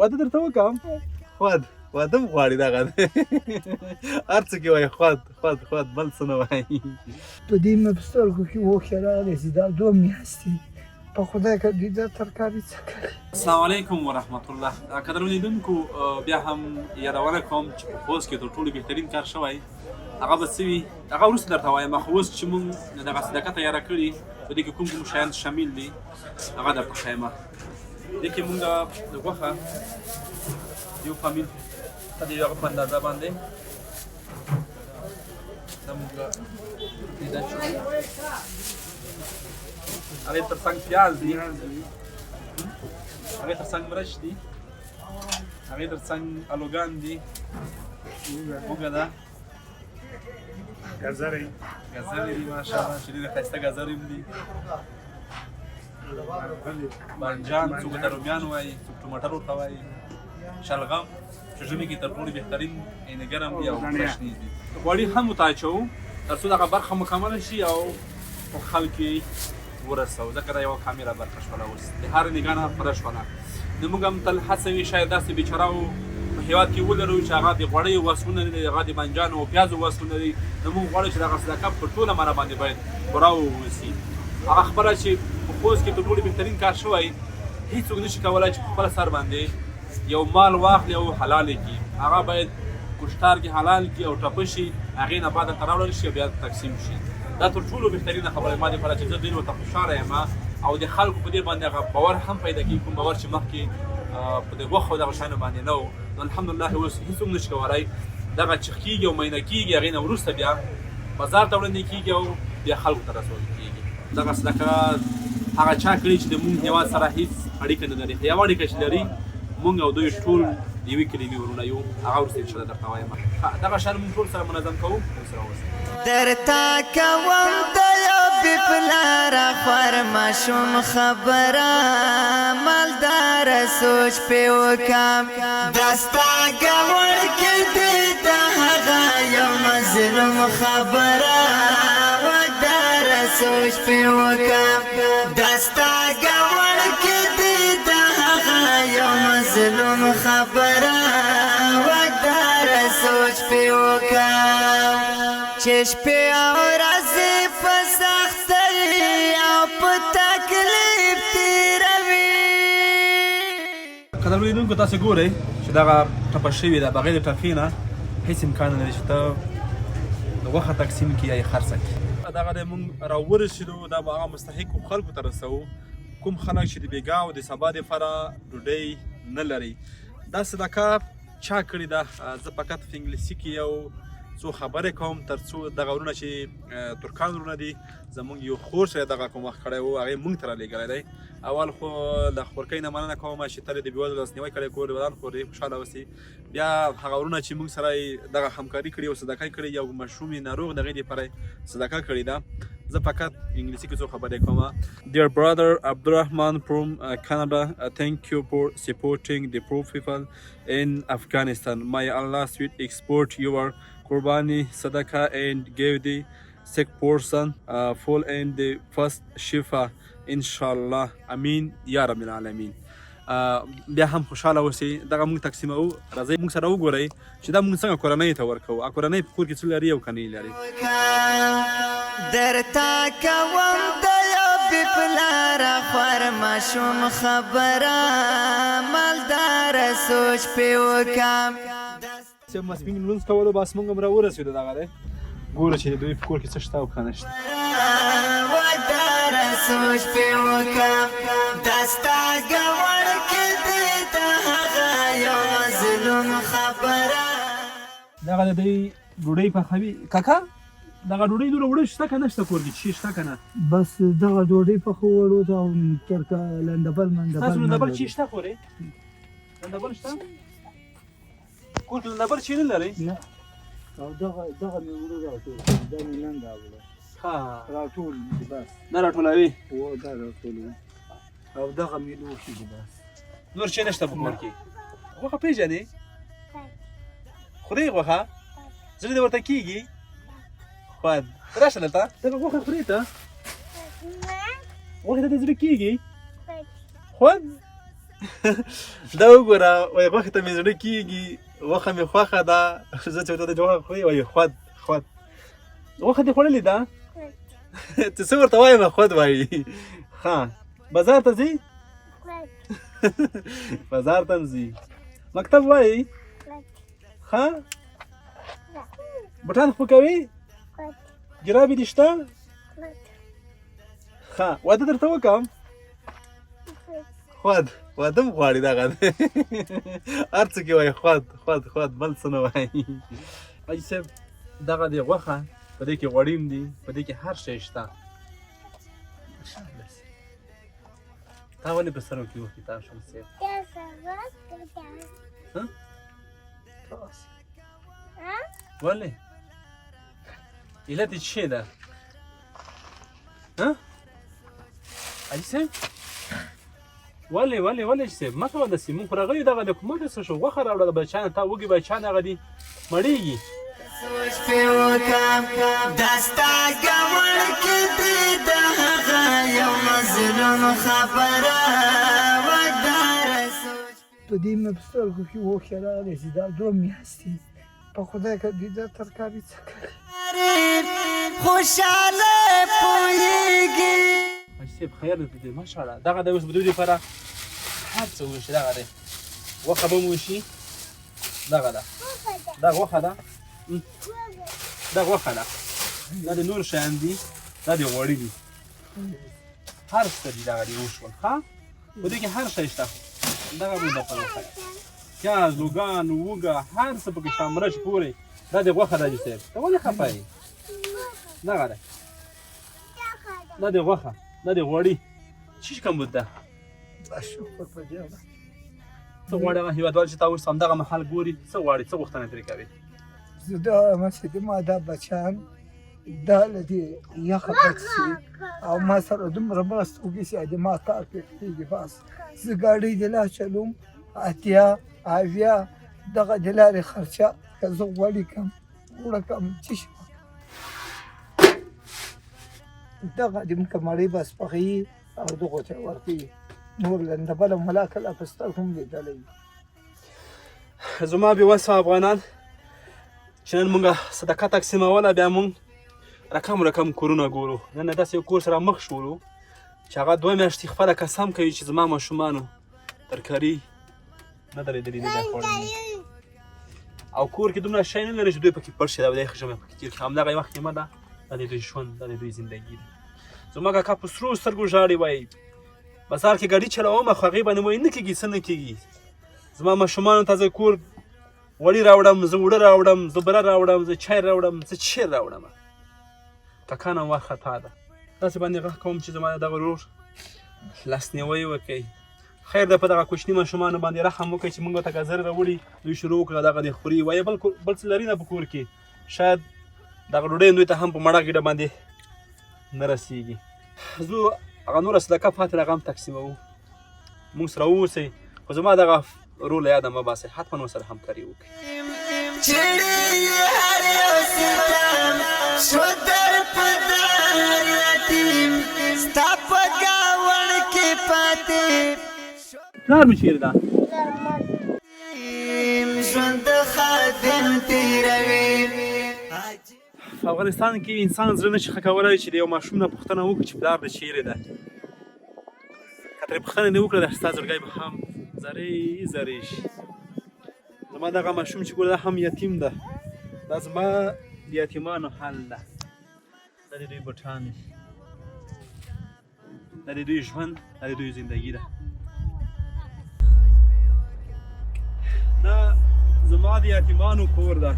واده درته وکم؟ خواد واده هم غواړي. دغه هر څه کې وایي خواد خواد خواد، بل څه نه وایي. په دې مې په سترګو کې اوښکې راغلې چې دا دوه میاشتې په خدای که دوی دا ترکاري څه کوي. السلام علیکم ورحمت الله. قدرمن لیدونکو، بیا هم یادونه کوم چې په خوست کې تر ټولو بهترین کار شوی، هغه به څه وي هغه وروسته درته وایم، خو اوس چې مونږ دغه صدقه تیاره کړي، په دې کې کوم کوم شیان شامل دي هغه درته ښایم. دې کې مونږ د غوښه یو فامیل ته د هغه په اندازه باندې دا مونږ دې دا چې هغې تر څنګ پیاز دي، هغې تر څنګ مرچ دي، هغې تر څنګ الوګان دي، اوږه ده، ګزرې ګزرې دي، ماشاءالله چې ډېرې ښایسته ګزرې هم دي، بانجان، څوک ورته رومیان وایي، څوک ټماټر ورته وایي، شلغم چې ژمي کې تر ټولو بهترین یعنې ګرم دي او فرش دي. غوړي هم ورته اچوو تر څو دغه برخه مکمله شي او په خلک یې ورسوو، ځکه دا یوه کامله برخه شوله، اوس د هر نګانه پوره شوله. نو موږ هم تل هڅه وي شاید داسې بیچاراو په هېواد کې ولرو چې هغه د غوړیو وس ونه لري، هغه د بانجانو او پیازو وس ونه لري. نو موږ غواړو چې دغه صدقه په ټوله معنا باندې باید پوره واوسي. هغه خبره چې په خوست کې تر ټولو بهترین کار شوی، هیڅوک نشي کولای چې په خپل سر باندې یو مال واخلي او حلال یې کړي، هغه باید کشتار کې حلال کړي او ټپه شي، هغې نه بعد دلته راوړل شي او بیا تقسیم شي. دا تر ټولو بهترینه خبره ما دپاره چې زه ډېر ورته خوشحاله یم او د خلکو په دې باندې هغه باور هم پیدا کېږي، کوم باور چې مخکې په د غوښو دغه شیانو باندې نه و. نو الحمدلله اوس هیڅوک نشي کولای، دغه چې کېږي او معاینه کېږي، هغې نه وروسته بیا بازار ته وړاندې کېږي او بیا خلکو ته رسول کېږي. دغه صدقه هغه چا کړې چې د مونږ هېواد سره هیڅ اړیکه نه لري، یوه اړیکه چې لري، مونږ او دوی ټول د یوې کلمې وروڼه یو، هغه وروسته انشاءالله درته وایم. دغه شیان مونږ ټول سره منظم کوو، موږ سره اوسئ. درته کوم د یو بې پلاره خوار ماشوم خبره، مالداره سوچ پې وکه. دا ستا ګاونډ کې دی د هغه یو مظلوم خبره، واکداره سوچ پې وکه. دا ستا ګاونډ کې دی د هغه یو مظلوم خبره، واکداره سوچ پې وکه. چې شپې او ورځې په سختۍ او په تکلیف تېروي. قدرمن لیدونکو، تاسو ګورئ چې دغه ټپه شوې ده، بغیر د ټپې نه هیڅ امکان نه لري چې ته د غوښه تقسیم کړي یا یې خرڅه کړي. دغه دی مونږ راورسېدو، دا به هغه مستحقو خلکو ته رسوو کوم خلک چې د بېګا او د سبا دپاره ډوډۍ نه لري. دا صدقه چا کړې ده؟ زه فقط په انګلیسي کې یو څو خبرې کوم تر څو دغه وروڼه چې ترکان وروڼه دي، زمونږ یو خور سره دغه کومک کړی و، هغې مونږ ته رالیږلی دی. اول خو له خورکۍ نه مننه کوم چې تل یې د بېوزلو لاسنیوی کړی، کور یې ودان، خور یې خوشحاله اوسي. بیا هغه وروڼه چې مونږ سره یې دغه همکاري کړې او صدقه یې کړې، یو ماشوم یې ناروغ د هغې دپاره یې صدقه کړې ده. زه فقط انګلیسي کې څو خبرې کوم. Dear brother Abdurrahman from Canada, thank you for supporting the poor people in Afghanistan. May Allah sweet export your Qurbani Sadaqah and give the sick person full and the first shifa inshallah. Amin ya Rabbil Alamin. بیا هم خوشحاله اوسئ. دغه موږ تقسیموو، راځئ موږ سره وګورئ چې دا موږ څنګه کورنۍ ته ورکوو، کورنۍ په کور کې څه لري او که نه لري. درته کوم د یو بې پلاره خوار ماشوم خبره، مالداره سوچ پې وکه. چې ماسپښین لمونځ کولو، بس موږ هم راورسېدو. دغه دی، ګوره چې د دوی په کور کې څه شته او که نشته. واکداره سوچ پې وکه. دا ستا ګاونډ کې دی د هغه یو مظلوم خبره. دغه د دوی ډوډۍ پخوي. کاکا، دغه ډوډۍ دومره وړه شته که نشته؟ کور کې چې شته که نه؟ بس دغه ډوډۍ پخو وړو ته او ترکه لندبل مندبل. ستاسو لندبل چی شته خورې؟ لندبل شته کور کې؟ لندبل چی نه لرئ؟ نه، او دغه مې وړو راټول کړي، دا مې نن راوړه. راټول دي بس. دا راټولوي؟ و، دا راټولوي او دغه مې لوښي دي بس. نور چی نشته په کور کې؟ غوښه پېژنې؟ خورې غوښه؟ زړه دې ورته کېږي؟ خوند راشه دلته. دغه غوښه خورې ته؟ غوښې ته دې زړه کېږي؟ خوند. دا وګوره، وایي غوښې ته مې زړه کېږي، غوښه مې خوښه ده. زه چې ورته غوښه خوري، وایي خود خود. غوښه دې خوړلې ده؟ چې څه ورته وایم، خود وایي. ښه، بازار ته ځي؟ بازار ته هم ځي. مکتب وایي؟ ښه، بوټان خو کوي؟ جرابې دې شته؟ ښه، واده درته وکړم؟ خود واده هم غواړي. دغه دی، هر څه کې وایي خود خود خود، بل څه نه وایي. حاجي صاحب، دغه دی غوښه، په دې کې غوړي هم دي، په دې کې هر شی شته. تا ولې په سرو کې وښي تا شم صاحب؟ ولې؟ علت یې څه ده؟ ها حاجي صاحب، ولې ولې ولې صاحب مه کوه داسې؟ مونږ خو راغلي دغه د کومه څه شو، غوښه راوړه د بچیانو، تا وږي بچیان هغه دي مړېږي. سوچ پې وکم دا ستا ګاونډ کې دی د هغه یو مظلوم خبره واکداره. سوچ په دې مې په سترګو کې اوښکې راغلې چې دا دوه میاشتې په خدای که دوی دا ترکاري څه کوي. خوشاله پوهېږي. حاجي صاحب، خیر دی، دې مه ژاړه. دغه دی، اوس به دوی لپاره هر څه وشي. دغه دی، غوښه به هم وشي. دغه ده، دا غوښه ده، دا غوښه ده، دا د نور شیان دي، دا د غوړي دي، هر څه دي. دغه دي وشول. ښه، په دې کې هر شی شته. دغه به دغه غوښه ده، پیاز، لوګان، وږه، هر څه پکې شته، مرچ پورې. دا د غوښه ده. حاجي صاحب، ته ولې خفه یې؟ دغه دی، دا د غوښه، دا د غوړي. چیش کمبود ده؟ شکر په دې ده. څه غواړې هغه هېوادوال چې تا اوس همدغه مهال ګوري، څه غواړي، څه غوښتنه ترې کوې؟ زه دا وایم چې د ما دا بچیان دا له دې یخه بچ شي او ما سره دومره مرسته وکړي چې د ما کار پرې کېږي. بس زه ګاډۍ د لا چلوم، 80 70 دغه د لارې خرچه، که زه غوړي کم اوړه کم څه شي دغه د مکه مړۍ بس پخوي او دغو ته یې ورکوي. نور لنده بله ملا کله په سترګو هم لیدلی. زما بې وسه افغانان، چې نن مونږ صدقه تقسیموله، بیا مونږ رقم رقم کورونه ګورو. نن داسې یو کور سره مخ شولو چې هغه 2 میاشتې خپله قسم کوي چې زما ماشومانو ترکاري نه ده لیدلې، نه ده خوړلې، او کور کې دومره شی نه لري چې دوی پکې پټ شي، دا یخ ژمی پکې تېر کړي. همدغه یوه خیمه ده، دا د دوی ژوند، دا د دوی زندګي ده. زما کاکا په سرو سترګو ژاړي، وایي بازار کې ګاډي چلوم، خو هغې باندې وایي نه کېږي، څه نه کېږي. زما ماشومانو ته زه کور وړي راوړم، زه اوړه راوړم، زه بره راوړم، زه چای راوړم، زه چیر راوړم؟ کاکا نه وارخطا ده. تاسې باندې غږ کوم چې زما دغه ورور لاسنیوی وکړئ. خیر ده، په دغه کوچني ماشومانو باندې رحم وکړئ چې موږ ته ګازرې راوړي، دوی شروع وکړه، دغه دې خوري. وایي بل بل څه لري نه په کور کې، شاید دغه ډوډۍ دوی ته هم په مړه ګېډه باندې نه رسېږي. زه هغه نوره صدقه پاتې هغه هم تقسیموو. موږ سره واوسئ، خو زما دغه ورور له یاده مه باسئ، حتما ورسره همکاري وکړئ. چړي هر یو ستم شو در په در یتیم ستا په ګاونډ کې پاتې. پلار مې چیرې ده؟ ژوند خادم تیروي. په افغانستان کې انسان زړه نه شي ښه کولی چې د یو ماشوم نه پوښتنه وکړي چې پلار دې چیرې ده. که ترې پوښتنه دې وکړه، ستا زړګی به هم زرې زرې شي. زما دغه ماشوم چې ګوره، دا هم یتیم ده. دا زما د یتیمانو حال ده. دا د دوی بوټان دي، دا د دوی ژوند، دا د دوی زندګي ده. دا زما د یتیمانو کور ده.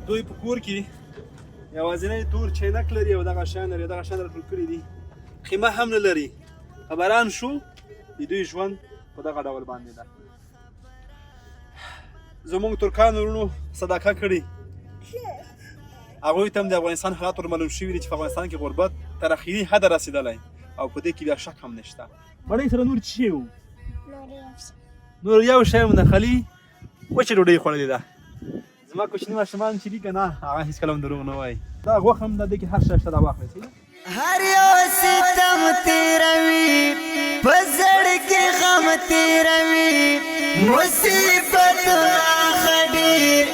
دوی په کور کې یوازینی تور چینک لري او دغه شیان لري، دغه شیان راټول کړي دي. خیمه هم نه لري. خبران شو، د دوی ژوند په دغه ډول باندې ده. زموږ ترکانو وروڼو صدقه کړي، هغوی ته هم د افغانستان حالات ور معلوم شوي دي چې په افغانستان کې غربت تر اخري حده رسېدلی او په دې کې بیا شک هم نشته. مړۍ سره نور څه وو؟ نور یو شی هم نه، خالي وچه ډوډۍ خوړلې ده. زما کوچني ماشومان چې دي که نه، هغه هېڅکله هم دروغ نه وایي. دا غوښه هم ده، دې کې هر شی شته، دا واخلئ. هر یو ستم تیروي، په زړه کې غم تیروي، مصیبتونه ښه ډېر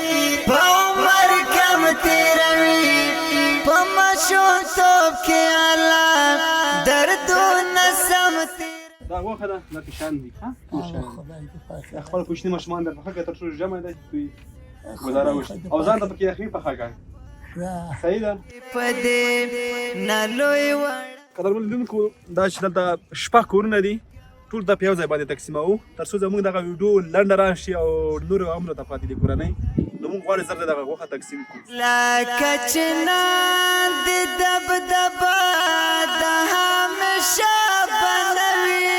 په عمر کم تیروي، په ماشومتوب کې الله دردونه سم تیر. دا غوښه ده، دا پیشان دي، ها؟ خدای دې پاک. خپل کوچني ماشومان در پخه کړه، تر څو ژمی دی دوی ګزاره وشي او ځان ته پکې یخني پخه کړه. صحیح ده. په دې نه لوی وړ. قدرمن لیدونکو، دا چې دلته شپږ کورونه دي، ټول دا په یو ځای باندې تقسیموو، تر څو زموږ دغه ویډیو لنډه راشي او نور هم راته پاتې دي کورنۍ، نو موږ غواړو زر دغه غوښه تقسیم کړو. لکه چنان د دبدبه د همیشه بنوي،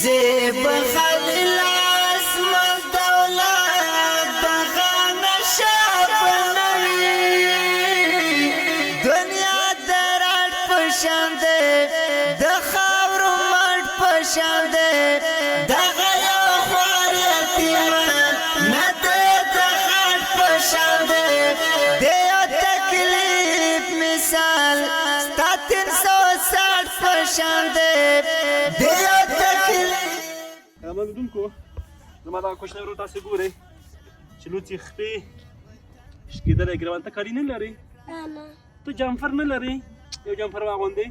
زیب خلیل اسمان دولت دغه نشه بنوي، دنیا دراټ په شان دی، د خاورو مټ په شان دی، دغه یو خوار یتیمه نه دی د غټ په شان دی، د یو تکلیف مثال ستا 360 په شان دی، د یو تکلیف. قدرمن لیدونکو، زما دغه کوچنی ورور تاسې ګورئ چې لوڅې خپې، شکېدلی ګریوان. ته کالي نه لرې؟ ته جمفر نه لرې؟ یو جمفر واغوندې.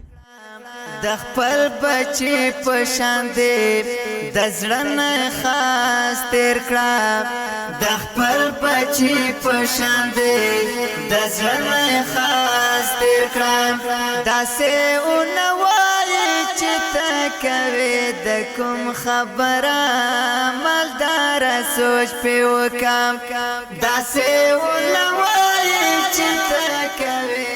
د خپل بچی په شان دی د زړه نه خاص تیر کړه، د خپل بچی په شان دی د زړه نه خاص تیر کړه، داسې ونه وایي چې ته کوې د کوم خبره، مالداره سوچ پې وکم، داسې ونه وایي چې ته کوې.